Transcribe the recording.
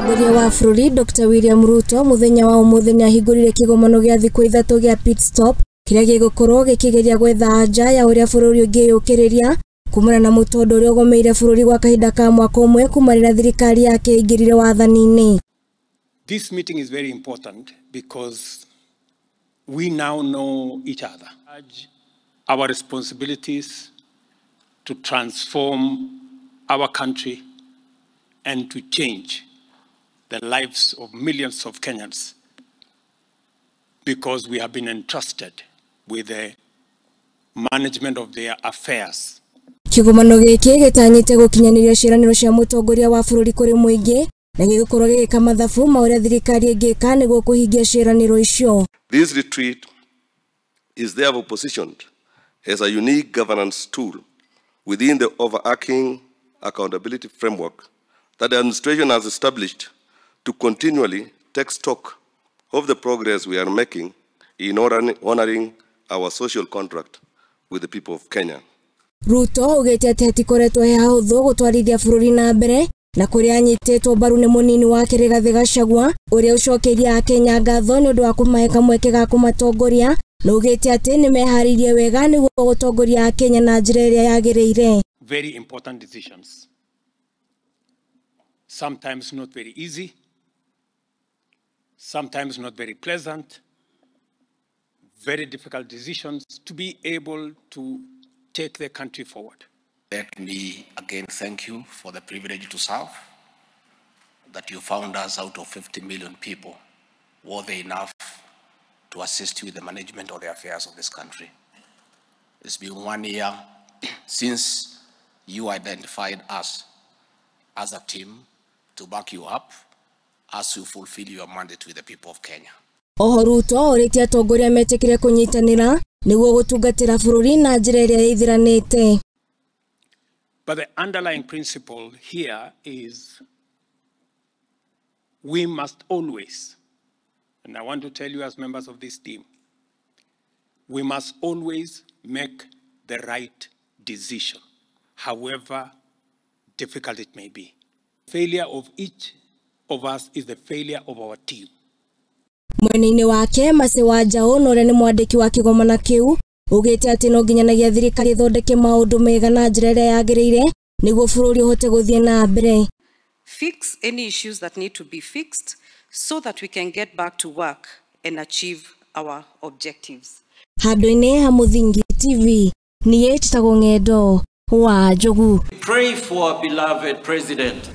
Mũtongoria wa bũrũri Dr. William Ruto mũthenya wa ũmũthĩ nĩahingũrire kĩgomano gĩa thikũ 3 gĩa pit stop kĩrĩa gĩgũkorwo gĩkĩgeria gwetha anja ya ũrĩa bũrũri ũngĩyũkĩrĩria kumana na mũtondo ũrĩa ũgomeire bũrũri gwa kahinda ka mwaka ũmwe kuma rĩrĩa thirikari yake ĩingĩrire wathani-inĩ. This meeting is very important because we now know each other. Our responsibilities to transform our country and to change the lives of millions of Kenyans, because we have been entrusted with the management of their affairs. Kĩgomano gĩkĩ gĩtanyĩte gũkinyanĩria ciĩranĩro cia mũtongoria wa bũrũri kũrĩ mũingĩ na gĩgũkorwo gĩgĩka mathabu ma ũrĩa thirikari ĩngĩka nĩguo kũhingia ciĩranĩro icio. This retreat is therefore positioned as a unique governance tool within the overarching accountability framework that the administration has established to continually take stock of the progress we are making in honoring our social contract with the people of Kenya. Ruto ugĩte atĩ hatikoretwo he hahũthũ gũtwarithia bũrũri na mbere na kũrĩa anyitĩtwo mbaru nĩ mũnini wake Rigathĩ Gachagua ũrĩa ũcokeirie Akenya ngatho nĩ ũndũ wa kũmahe kamweke ga kũmatongoria na ugĩte atĩ nĩmeharĩirie wega nĩguo gũtongoria Akenya na njĩra ĩrĩa yagĩrĩire. Very important decisions. Sometimes not very easy, sometimes not very pleasant, very difficult decisions to be able to take the country forward. Let me again thank you for the privilege to serve, that you found us out of 50 million people worthy enough to assist you with the management of the affairs of this country. It's been 1 year since you identified us as a team to back you up as you fulfill your mandate with the people of Kenya. Oho Ruto orĩtie atongoria metĩkĩre kũnyitanĩra nĩguo gũtungatĩra bũrũri na njĩra ĩrĩa ĩithiranĩte. But the underlying principle here is we must always, and I want to tell you as members of this team, we must always make the right decision, however difficult it may be. Failure of each of us is the failure of our team. Mwena-inĩ wake Mercy Wanjaũ na ũrĩa nĩ mwandĩki wa kĩgomano kĩu ugĩte atĩ no nginyanagia thirikari ĩthondeke maũndũ mega na njĩra ĩrĩa yagĩrĩire nĩguo bũrũri ũhote gũthiĩ na mbere. Fix any issues that need to be fixed so that we can get back to work and achieve our objectives. Handũ-inĩ ha Mũthingi TV, niĩ njĩtagwo Ng'endo wa Njogu. Pray for our beloved president.